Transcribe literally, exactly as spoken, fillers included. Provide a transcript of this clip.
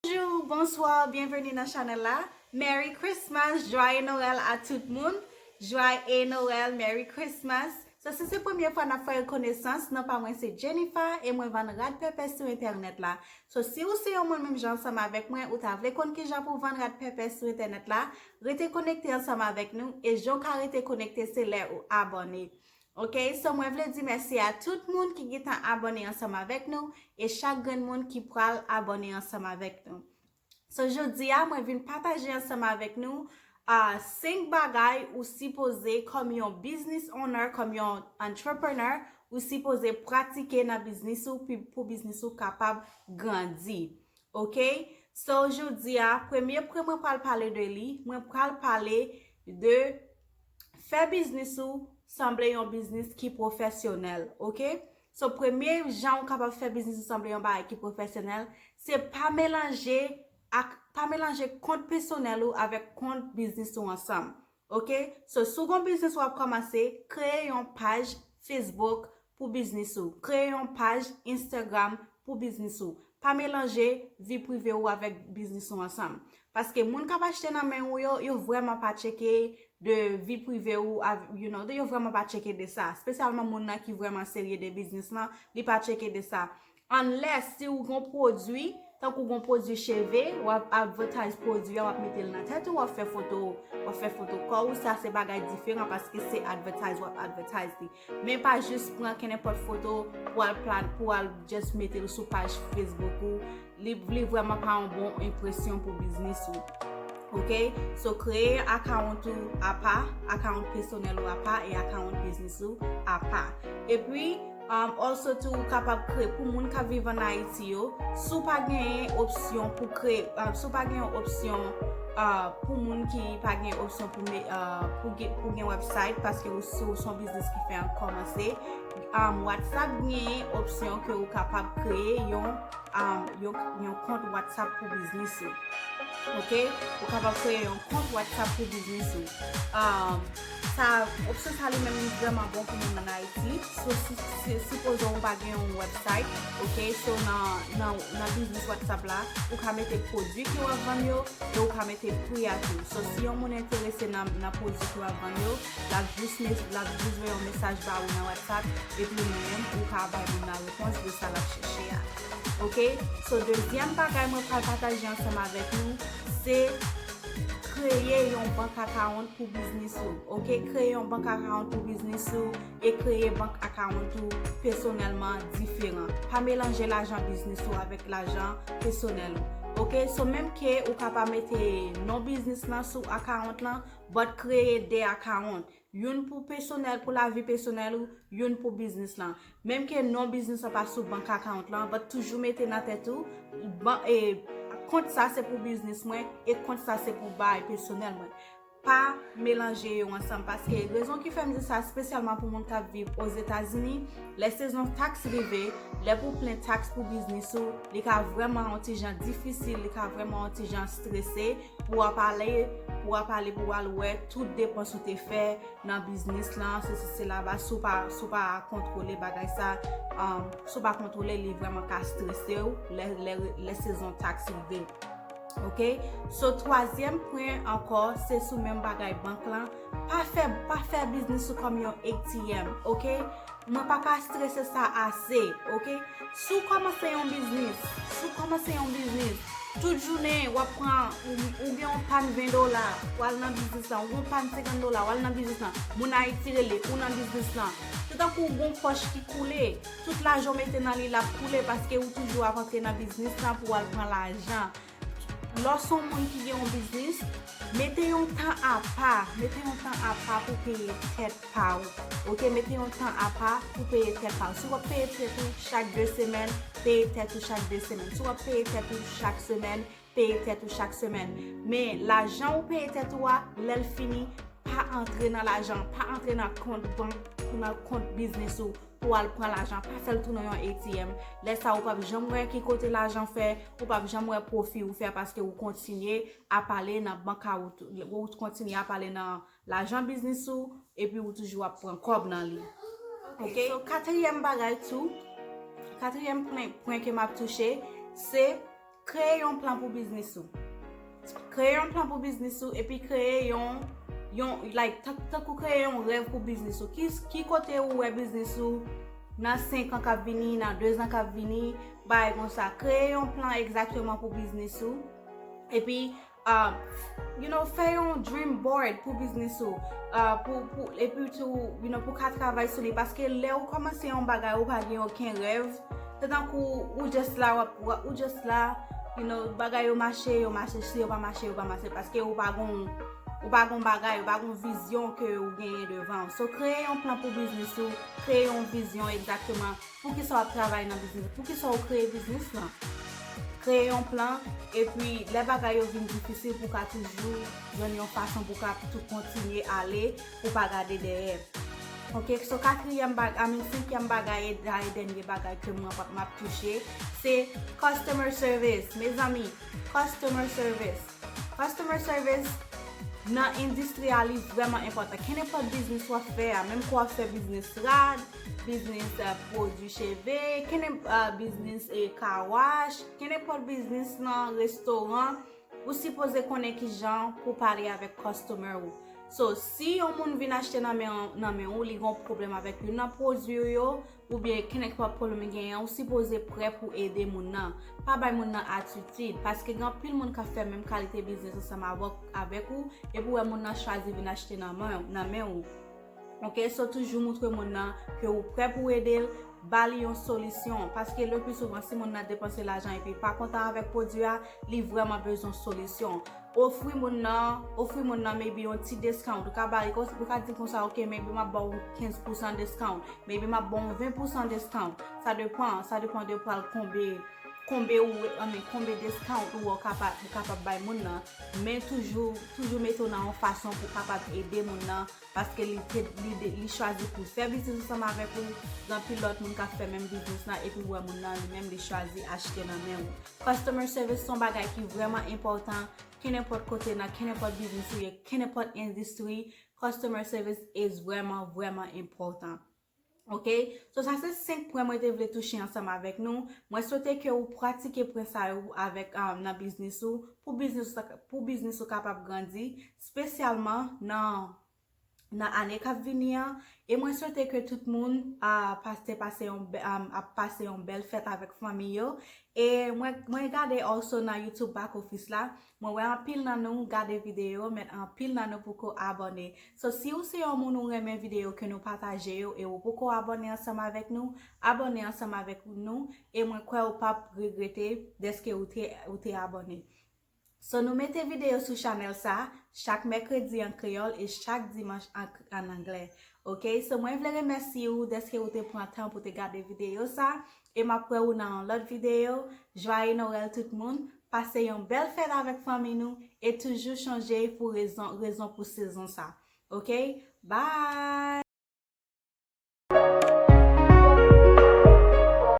Bonjou, bonswa, byenveni nan chanèl la. Merry Christmas, Joyeux Noël a tout moun. Joyeux Noël, Merry Christmas. So, si se premye fwa n ap fè konesans, non pa mwen se Jennifer e mwen vann rad pèpè sou entènèt la. So, si ou se yon moun menm jan ansanm avèk mwen, ou ta vle konn kijan pou vann rad pèpè sou entènèt la, rete konekte ansanm avèk nou e jan w ka rete konekte se lè ou abòne. Ok, so mwen vle di mèsi a tout moun ki gentan abòne ansanm avèk nou e chak grenn moun ki pral abòne ansanm avèk nou. So, jodi a, mwen vin pataje ansanm avèk nou a senk bagay ou sipoze, kòm yon business owner, kòm yon entrepreneur, ou sipoze pratike nan biznis ou pou biznis ou kapab grandi. Ok? So, jodi a, premye pwen mwen pral pale de li, mwen pral pale de fè biznis ou sanble yon biznis ki pwofesyonèl. Ok? So, premye jan ou kapab fè biznis ou sanble yon bagay ki pwofesyonèl, se pa melanje ak pa melanje kont pèsonèl ou avèk kont biznis ou ansanm. Ok? So, si w gen yon biznis w ap kòmanse, kreye yon paj Facebook pou biznis ou. Kreye yon paj Instagram pou biznis ou. Pa melanje vi prive ou avèk biznis ou ansanm. Paske moun k ap achte nan men ou yo, yo vrèman pa tcheke de vi prive ou, av- you know, yo vrèman pa tcheke de sa. Espesyalman moun nan ki vrèman serye de biznis lan, li pa tcheke de sa. Unless si ou gon pwodui, tankou gon pwodui cheve, w ap advertise pwodui a, w ap mete l nan tèt ou, w ap fè foto, w ap fè foto kò ou, sa se bagay diferan paske se advertise, w ap advertise li. Men pa jis pran kenenpòt foto pou al plan, pou al just mete l sou paj Facebook ou. Li, li vrèman pa yon bon enpresyon pou biznis ou. Ok? So, kreye account ou apa, account pèsonèl ou apa e account biznis ou apa. Epi, um, also tou, ou kapab kreye pou moun k ap viv an Ayiti yo, si w pa genyen opsyon pou kreye, um, si w pa genyen opsyon uh, pou moun ki pa gen opsyon pou, me- uh, pou, gen, pou gen website, paske ou, si w se yon biznis ki fè an kòmanse, um, WhatsApp genyen opsyon ke ou kapab kreye yon, um, yon, yon kont WhatsApp pou biznis ou. Ok? Ou kapab kreye yon kont WhatsApp pou biznis ou. Um, sa, opsyon sa li menm li vrèman bon pou moun an Ayiti. So, si, si, sipoze ou pa gen yon website, ok? So, nan, nan, nan biznis WhatsApp la, ou ka mete pwodui ke w ap vann yo, e ou ka mete pri a tou. So, si yon moun enterese nan, nan pwodui ke w ap vann yo, l ap jis, l ap jis voye yon mesaj ba ou nan WhatsApp, epi ou menm, ou ka bay moun nan repons de sa l ap chèche a. Ok? So, dezyèm bagay mwen pral pataje ansanm avèk nou, se kreye yon bank account pou biznis ou. Ok? Kreye yon bank account pou biznis ou e kreye bank account ou pèsonèlman diferan. Pa melanje lajan biznis ou avèk lajan pèsonèl ou. Ok? So, menm ke ou ka pa mete non biznis lan sou account lan, but kreye de account. Youn pou pèsonèl, pou lavi pèsonèl ou, youn pou biznis lan. Menm ke non biznis lan pa sou bank account lan, but toujou mete nan tèt ou, ban, e, kont sa se pou biznis mwen, e kont sa se pou bagay pèsonèl mwen. Pa melanje yo ansanm, paske rezon ki fè m di sa, espesyalman pou moun k ap viv Ozetazini, lè sezon taks rive, lè pou plen taks pou biznis ou, li ka vrèman yon ti jan difisil, li ka vrèman yon ti jan strese, pou w ap ale, pou w ap ale pou w al wè tout depans ou te fè nan biznis lan, sesi sela, ba, si w pa, si w pa kontwole bagay sa, um, si w pa kontwole, li vrèman ka strese w lè, lè, lè sezon taks rive. Ok? So, twazyèm pwen ankò, se sou menm bagay bank lan. Pa fè, pa fè biznis ou kòm yon A T M, ok? Mwen pa ka strese sa ase, ok? Si w kòmanse yon biznis, si w kòmanse yon biznis, tout jounen w ap pran, ou, ou gen yon pàn ven dola, w al nan biznis lan, ou gen yon pàn senkant dola, w al nan biznis lan, moun Ayiti rele, ou nan biznis lan. Se tankou w gen yon pòch ki koule, tout lajan w mete nan li, l ap koule paske ou toujou ap antre nan biznis lan pou w al pran lajan. Lè w se yon moun ki gen yon biznis, mete yon tan apa, mete yon tan apa pou peye tèt pa w. Ok, mete yon tan apa pou peye tèt pa w. Si w ap peye tèt ou chak de semèn, peye tèt ou chak de semèn. Si w ap peye tèt ou chak semèn, peye tèt ou chak semèn. Men lajan ou peye tèt ou a, lè l fini, pa antre nan lajan, pa antre nan kont bank, nan kont biznis ou pou w al pran lajan, pa fè l tounen yon A T M. Lè sa a, ou p ap janm wè ki kote lajan fè, ou p ap janm wè pwofi ou fè paske ou kontinye ap ale nan bank a ou, ou kontinye ap ale nan lajan biznis ou, epi ou toujou ap pran kòb nan li. Ok? So, katriyèm bagay tou, katriyèm pwen, pwen ke m ap touche, se Kreye yon plan pou biznis ou. Kreye yon plan pou biznis ou epi kreye yon yon like tank tank ou kreye yon rèv pou biznis ou. Ki ki kote ou wè biznis ou nan senk an k ap vini, nan de zan k ap vini, bagay konsa. Kreye yon plan egzakteman pou biznis ou. Epi um, you know, fè yon dream board pou biznis ou. Uh, pou, pou, epi tou, you know, pou ka travay sou li. Paske lè ou kòmanse yon bagay, ou pa gen okenn rèv, se tankou ou just la, w ap, w ap- ou just la, you know, bagay yo mache, yo mache, si yo pa mache, yo pa mache. Paske ou pa gon, ou pa gon bagay, ou pa gon vizyon ke ou genyen devan. So, kreye yon plan pou biznis ou, kreye yon vizyon egzakteman. Poukisa w ap travay nan biznis? Poukisa w kreye biznis lan? Kreye yon plan, epi lè bagay yo vin difisil, pou w ka toujou jwenn yon fason pou w ka tou kontinye ale, pou w pa gade dèyè. Ok, so katriyèm bagay, I mean, senkyèm bagay, e dènye bagay ke mwen p ap m ap touche, se customer service. Mezanmi, customer service. Customer service nan endistri a li vrèman enpòtan. Kenenpòt biznis w ap fè a, menm ke w ap fè biznis rad, biznis uh, pwodui cheve, kenen, uh, biznis e car wash, kenenpòt biznis nan restoran, ou sipoze konnen kijan pou pale avèk customer ou. So, si yon moun vin achte nan men, nan men ou, li gen yon pwoblèm avèk youn nan pwodui ou yo, oubyen kenenpòt pwoblèm li genyen, ou sipoze prè pou ede moun nan. Pa bay moun nan atitid, paske gen anpil moun k ap fè menm kalite biznis ansanm avèk, avèk ou, epi w wè moun nan chwazi vin achte nan men, nan men ou. Ok, so toujou moutre moun nan ke ou prè pou ede l, ba li yon solisyon. Paske le pli souvan, si moun nan depanse lajan epi pa kontan avèk pwodui a, li vrèman bezwen solisyon. Ofri moun nan, ofri moun nan maybe yon ti discount. Ou ka ba li, ou ka di konsa, ok, maybe m ap ba w kenz pousan discount, maybe m ap ba w ven pousan discount. Sa depan, sa depan de pral konbe, konbe ou, I mean, konbe discount ou ou kapab, ou kapab bay moun nan. Men toujou, toujou mete w nan yon fason pou w kapab ede moun nan, paske li te, li, de- li chwazi pou fè biznis ansanm avèk ou. Gen anpil lòt moun k ap fè menm biznis lan, epi w wè moun nan li menm li chwazi achte nan men ou. Customer service se yon bagay ki vrèman enpòtan, kenenpòt kote, nan kenenpòt biznis ou ye, kenenpòt endistri, customer service is vrèman, vrèman enpòtan. Ok? So, sa se senk pwen mwen te vle touche ansanm avèk nou. Mwen swete ke ou pratike pwen sa yo avèk, um, nan biznis ou, pou biznis ou, pou biznis ou kapab grandi, espesyalman nan, nan ane k ap vini an. E mwen swete ke tout moun a pase, pase yon, be- um, ap pase yon bèl fèt avèk fanmi yo. E mwen, mwen gade also nan YouTube back office la. Mwen wè anpil nan nou gade videyo, men anpil nan nou poko abòne. So, si ou se yon moun ou renmen videyo ke nou pataje yo e ou poko abòne ansanm avèk nou, abòne ansanm avèk nou e mwen kwè ou p ap regrete dèske ou te, ou te abòne. So, nou mete videyo sou chanèl sa chak mèkredi an kreyòl e chak dimanch an, an anglè. Ok, so mwen vle remèsye ou dèske ou te pran tan pou te gade videyo sa. E m ap wè ou nan yon lòt videyo. Jwaye Nwèl tout moun. Pase yon bèl fèt avèk fanmi nou. E toujou chonje pou rezon, rezon pou sezon sa. Ok? Bye!